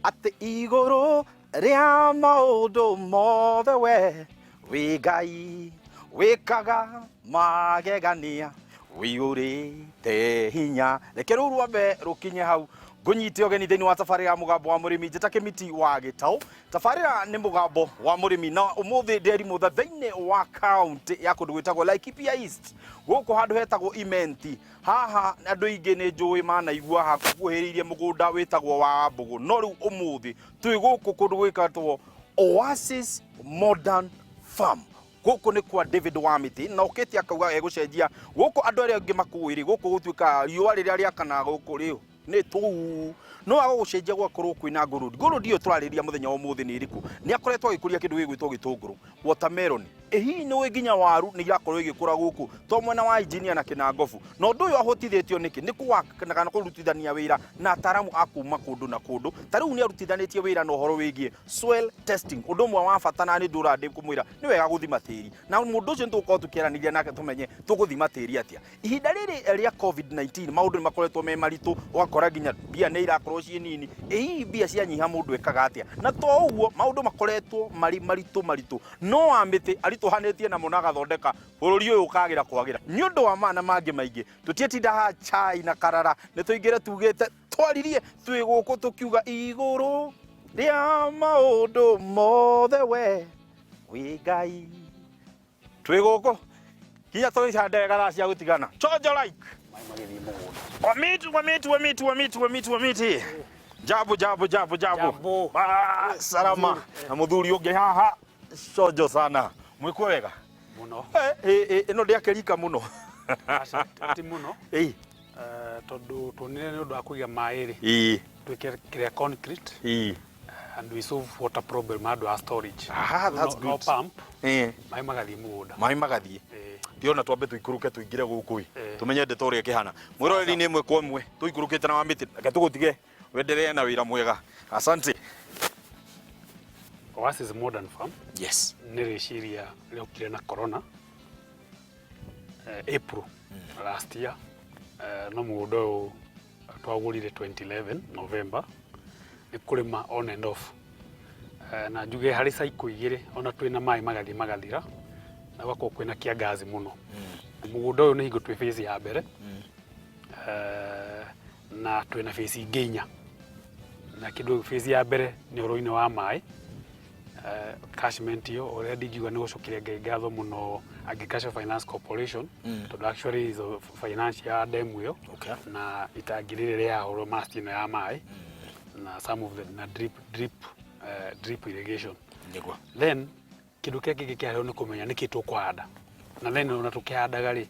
Atĩ igũrũ rĩa maũndũ mothe we wĩ Ngai wĩkaga magegania wĩiyũrĩte hinya. Reke rũu rwambe rũkinye hau ngũnyite ũgeni thĩinĩ wa tabarĩra ya Mũgambo wa Mũrĩmi. Njĩta Kĩmiti wa Gĩtaũ. Tabarĩra nĩ Mũgambo wa Mũrĩmi, na ũmũthĩ ndĩ Rimũtha thĩinĩ wa kaũntĩ ya kũndũ gwĩtagwo Laikipia East, gũkũ handũ hetagwo Imenti. Haha andũ aingĩ nĩ njũĩ manaigua hakuhĩrĩirie mũgũnda wĩtagwo wa Mbũgũ, no rĩu ũmũthĩ twĩ gũkũ kũndũ gwĩtagwo Oasis Modern Farm. Gũkũ nĩ kwa David Wamiti, na ũkĩte akauga egũcenjia gũkũ. Andũ arĩa angĩ makũĩ rĩ, gũkũ gũtuĩka riũa rĩrĩa rĩakanaga gũkũ rĩ nĩ tũu, no aga gũcenjia gũgakorwo kwĩna ngũrũndi. Ngũrũndi ĩyo tũrarĩrĩria mũthenya wa ũmũthĩ nĩ ĩrĩkũ? Nĩ akoretwo agĩkũria kĩndũ gĩgwĩtwo gĩtũngũrũ, watermelon, ĩ hihi nĩ ũĩ nginya waru nĩ irakorwo igĩkũra gũkũ to mwena wa Engineer na Kĩnangobu. Na ũndũ ũyũ ahotithĩtio nĩkĩ? Nĩ kũwaka kana kũrutithania wĩra na ataramu a kuma kũndũ na kũndũ. Ta rĩu nĩ arutithanĩtie wĩra na ũhoro wĩgiĩ soil testing, ũndũ ũmwe wa bata, na nĩ ndũra ndĩ kũmwĩra nĩ wega gũthima tĩri, na mũndũ ũcio nĩ tũgũkorwo tũkĩaranĩria nake tũmenye tũgũthima tĩri atĩa. Ihinda rĩrĩ rĩa COVID-19 maũndũ nĩ makoretwo me maritũ, ũgakora nginya mbia nĩ irakorwo ciĩ nini. Ĩ hihi mbia cianyiha mũndũ ekaga atĩa? Na to ũguo, maũndũ makoretwo marĩ maritũ maritũ, no Wamĩtĩ aritũhanĩtie namo na agathondeka bũrũri ũyũ ũkagĩra kwagĩra. Nĩ ũndũ wa ma na mangĩ maingĩ, tũtiĩtinda haha chai na karara, nĩ tũingĩre tugĩte twaririe twĩ gũkũ tũkiuga igũrũ rĩa maũndũ mothe we wĩ Ngai. Twĩ gũkũ kinya tũgĩcande thaa cia gũtigana. Chonjo like maĩ magĩthiĩ mũgũnda. Wamiti, wamiti, wamiti, wamiti, wamiti, wamiti. Jambo, jambo, jambo, jambo. Jambo. Ah, salama. Na mũthuri ũngĩ haha chonjo sana. Mwĩkwo wega? Mũno. Eh, eh, eh, ĩno ndĩakĩrika mũno. Aca, ti mũno. Ĩĩ. Tondũ tuonire nĩ ũndũ wa kũiga maĩ rĩ, twĩke kĩrĩa concrete and we solve water problem handũ ha storage. Ah, that's No, no good. pump, maĩ magathiĩ mũgũnda. Maĩ magathiĩ. Ndĩrona twambe tũikũrũke tũingĩre gũkũ ĩ. Tũmenye ndeto ũrĩa ĩkĩhana. Mwĩroreri nĩ ĩmwe kwa ĩmwe tũikũrũkĩte na Wamĩtĩ. Reke tũgũtige wendelee na wĩra mwega. Asante. Oasis Modern Farm nĩ rĩciria rĩokire na corona April last year, no mũgũnda ũyũ twagũrire 2011 November, nĩ kũrĩma on and off. Na njuge harĩ cycle igĩrĩ ona twĩna maĩ magathiĩ magathira na gũgakorwo kwĩna kĩangazi mũno. Mũgũnda ũyũ nĩ hingo twĩ phase ya mbere, na twĩna phase ingĩ inya, na kĩndũ phase ya mbere nĩ ũhoro-inĩ wa maĩ, catchment ĩyo ũrĩa ndingiuga nĩ gũcokeria Ngai ngatho mũno Agriculture Finance Corporation, tondũ actually is a finance ya demu ĩyo na itangi rĩrĩ rĩahũrwo mast ĩno ya maĩ na some of the na drip irrigation. Then kĩndũ kĩrĩa kĩngĩ kĩarĩho nĩ kũmenya nĩkĩ tũkũhanda, na then ona tũkĩhandaga rĩ,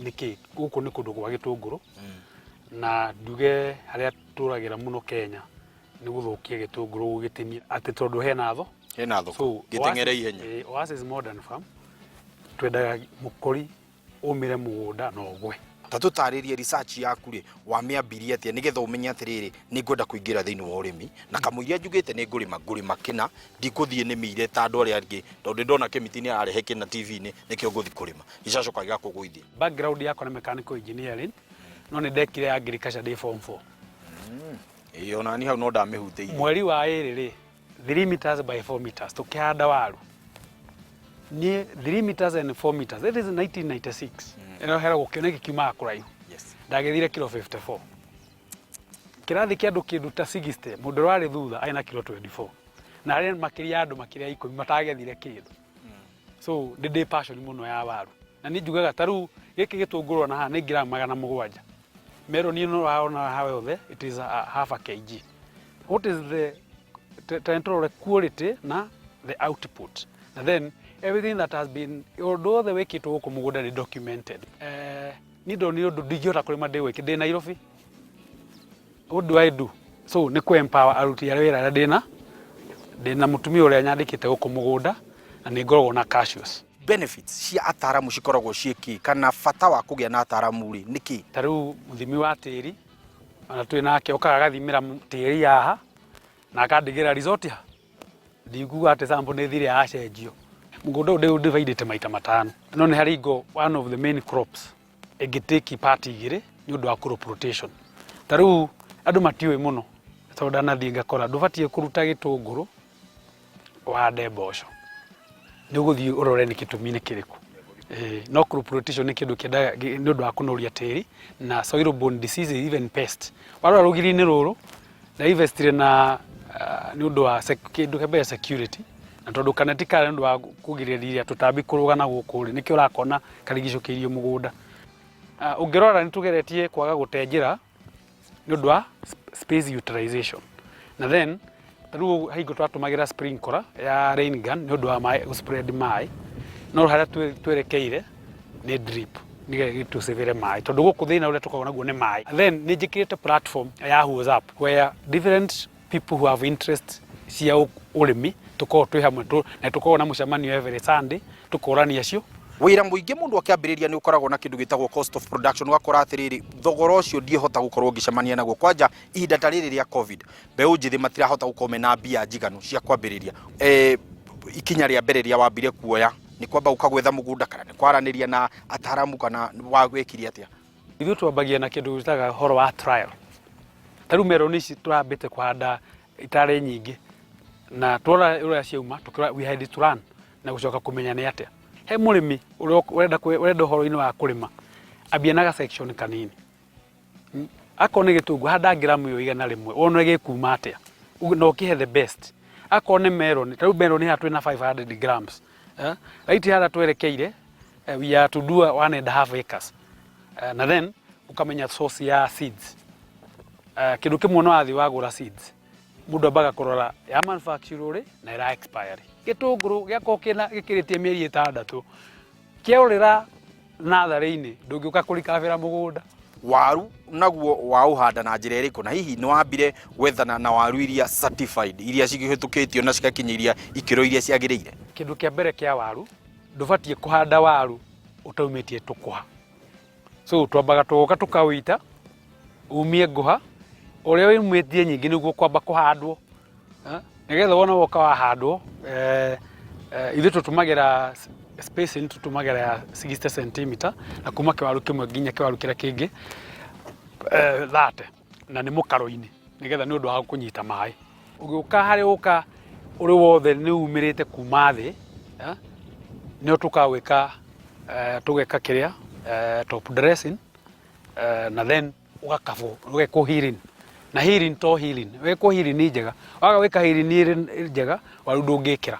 nĩkĩ gũkũ nĩ kũndũ gwa gĩtũngũrũ, na nduge harĩa tũragĩra mũno Kenya nĩ gũthũkia gĩtũngũrũ gũgĩtinia atĩ tondũ hena tho Hena thoko. So, Gĩteng'ere ihenya. Oasis Modern Farm twendaga mũkori ũmĩre mũgũnda na ũgwe. Ta tũtarĩrie research yaku rĩ, wamĩambirie atĩa nĩgetha ũmenye atĩrĩrĩ, nĩ ngwenda kũingĩra thĩinĩ wa ũrĩmi, na kamũiria njugĩte nĩ ngũrĩma ngũrĩma kĩna, ndikũthiĩ nĩmĩire ta andũ arĩa angĩ, tondũ ndona Kĩmiti nĩ ararehe kĩna TV-inĩ nĩkĩo ngũthiĩ kũrĩma. Gĩcacoka gĩgakũgũithia. Background yakwa nĩ mechanical engineering, no nĩ ndekire agriculture ndĩ form 4. Ĩĩ, ona niĩ hau no ndamĩhutĩirie. Mweri wa ĩrĩ rĩ, 3 meters by 4 meters tũkĩhanda waru, niĩ 3 meters and 4 meters, that is 1996, ĩno heragwo kĩoneki kiumaga kũraihu. Ndagethire kilo 54, kĩrathi kĩa andũ kĩndũ ta 60, mũndũ ũrĩa warĩ thutha arĩ na kilo 24, na harĩ makĩria ya andũ makĩria ya 10 matagethire kĩndũ. So nĩ ndĩ passion mũno ya waru, na niĩ njugaga ta rĩu gĩkĩ gĩtũngũrũ na haha nĩ ngiramu 700, meroni ĩno ũraona haha yothe, it is a half a kg. What is the tũrore quality na the output, and then everything that has been, ũndũ wothe wĩkĩtwo gũkũ mũgũnda nĩ documented. Niĩ ndonire ũndũ ndingĩhota kũrĩma ndĩ wiki ndĩ Nairobi. What do I do? So nĩ kũ empower aruti a wĩra arĩa ndĩna mũtumia ũrĩa nyandĩkĩte gũkũ mũgũnda, na nĩ ngoragwo na cashews. Benefits cia ataramu cikoragwo ciĩ kĩ, kana bata wa kũgĩa na ataramu rĩ nĩ kĩ? Ta rĩu mũthimi wa tĩri ona twĩ nake, okaga agathimĩra tĩri haha na akandigĩra result ha ndikuga atĩ sample nĩ thire yacenjio. Mũgũnda ũyũ ndĩũ divided maita matano, no nĩ harĩ ingo one of the main crops ĩngĩ take part igĩrĩ nĩ ũndũ wa crop rotation. Ta rĩu andũ matiũĩ mũno Tondũ ndanathiĩ ngakora ndũbatiĩ kũruta gĩtũngũrũ ũhande mboco, nĩ ũgũthiĩ ũrore nĩ gĩtũmi nĩ kĩrĩkũ. No crop rotation nĩ kĩndũ kĩendaga nĩ ũndũ wa kũnoria tĩri na soil borne diseases, even pest. Warora rũgiri-inĩ rũrũ na investire na nĩ ũndũ wa kĩndũ kĩa mbere security, na tondũ kaneti karĩa nĩ ũndũ wa kũgirĩrĩria tũtambi kũrũga na gũkũ rĩ, nĩkĩo ũrakona karigicũkĩirio mũgũnda. Ũngĩrora nĩ tũgeretie kwaga gũte njĩra nĩ ũndũ wa space utilization. Na then ta rĩu hingo twatũmagĩra sprinkler ya rain gun nĩ ũndũ wa maĩ gũ spread maĩ, no harĩa twerekeire nĩ drip nĩgetha gĩtũcĩvĩre maĩ, tondũ gũkũ thĩna ũrĩa tũkoragwo naguo nĩ maĩ. Then nĩ njĩkĩrĩte platform ya WhatsApp where different people who have interest cia ũrĩmi tũkoragwo twĩ hamwe na tũkoragwo na mũcemanio every Sunday tũkorania cio. Wĩra mũingĩ mũndũ akĩambĩrĩria nĩ ũkoragwo na kĩndũ gĩtagwo cost of production, ũgakora atĩrĩrĩ, thogora ũcio ndiĩhota gũkorwo ngĩcemania naguo. Kwanja ihinda ta rĩrĩ rĩa COVID, mbeũ njĩthĩ matirahota gũkorwo mena mbia njiganu cia kwambĩrĩria. Ikinya rĩa mbere rĩa wambire kuoya nĩ kwamba gũka gwetha mũgũnda, kana nĩ kwaranĩria na ataramu, kana wagwĩkire atĩa? Ithuĩ twambagia na kĩndũ gĩtaga ũhoro wa trial. Ta rĩu meroni ici tũrambĩte kũhanda itarĩ nyingĩ, na tuona ũrĩa ciauma, tũkĩrora we had to run na gũcoka kũmenya nĩ atĩa. He mũrĩmi ũrĩa ũrenda ũhoro-inĩ wa kũrĩma, ambia na ga section kanini. Akorwo nĩ gĩtũngũrũ, handa ngiramu ĩyo 100, wone gĩkuma atĩa, na ũkĩhe the best. Akorwo nĩ meroni, ta rĩu meroni haha twĩna 500 grams. Right, harĩa twerekeire, we are to do 1.5 acres. Na then ũkamenya source ya seeds. Kĩndũ kĩmwe no wathiĩ wagũra seeds, mũndũ ambaga kũrora ya manufacture rĩ na ĩra expire. Gĩtũngũrũ gĩakorwo kĩna gĩkĩrĩtie mĩeri 6 kĩaũrĩra natharĩ-inĩ, ndũngĩũka kũrikabĩra mũgũnda. Waru naguo waũhanda na njĩra ĩrĩkũ, na hihi nĩ wambire gwethana na waru iria certified, iria cihĩtũkĩtio na cigakinyĩria ikĩro iria ciagĩrĩire? Kĩndũ kĩa mbere kĩa waru, ndũbatiĩ kũhanda waru ũtaumĩtie tũkũha. So twambaga tũgoka tũkawĩita umie ngũha, ũrĩa umĩtie nyingĩ nĩguo kwamba kũhandwo, nĩgetha wona woka wahandwo. Ithuĩ tũtũmagĩra spacing, tũtũmagĩra ya 60 cm, na kuma kĩwaru kĩmwe nginya kĩwaru kĩrĩa kĩngĩ 30, na nĩ mũkaro-inĩ nĩgetha nĩ ũndũ wa kũnyita maĩ. Ũgĩũka harĩ ũka ũrĩ wothe nĩ umĩrĩte kuma thĩ, nĩo tũkawĩka tũgeka kĩrĩa top dressing, na then ũgakabwo, ũgekwo healing. Na healing to healing, wekwo healing nĩ njega, waga gwĩka healing ĩrĩ njega, waru ndũngĩkĩra.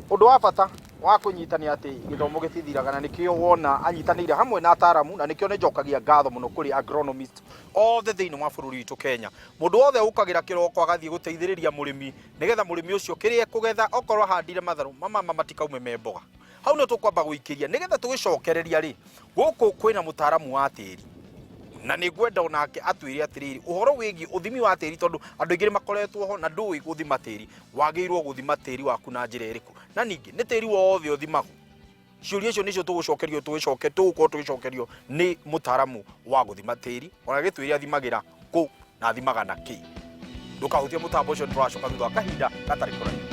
Ũndũ wa bata wa kũnyita nĩ atĩ gĩthomo gĩtithiraga, na nĩkĩo wona anyitanĩire hamwe na ataramu, na nĩkĩo nĩ njokagia ngatho mũno kũrĩ agronomist othe thĩinĩ wa bũrũri witũ Kenya. Mũndũ wothe ũkagĩra kĩroko agathiĩ gũteithĩrĩria mũrĩmi nĩgetha mũrĩmi ũcio kĩrĩa ekũgetha, okorwo ahandire matharũ mamama matikaume me mboga. Hau nĩ tũkwamba gũikĩria nĩgetha tũgĩcokereria rĩ, gũkũ kwĩna mũtaramu wa tĩri, na nĩ ngwenda onake atwĩre atĩrĩrĩ ũhoro wĩgiĩ ũthimi wa tĩri, tondũ andũ aingĩ nĩ makoretwo ho na ndũĩ gũthima tĩri. Wagĩrĩirwo gũthima tĩri waku na njĩra ĩrĩkũ, na ningĩ nĩ tĩri wothe ũthimagwo? Ciũria icio nĩcio tũgũcokerio, tũgĩcoke tũgũkorwo tũgĩcokerio nĩ mũtaramu wa gũthima tĩri, ona gĩtwĩre athimagĩra kũ na athimaga na kĩ. Ndũkahutie mũtambo ũcio, tũracoka thutha wa kahinda gatarĩ kũraihu.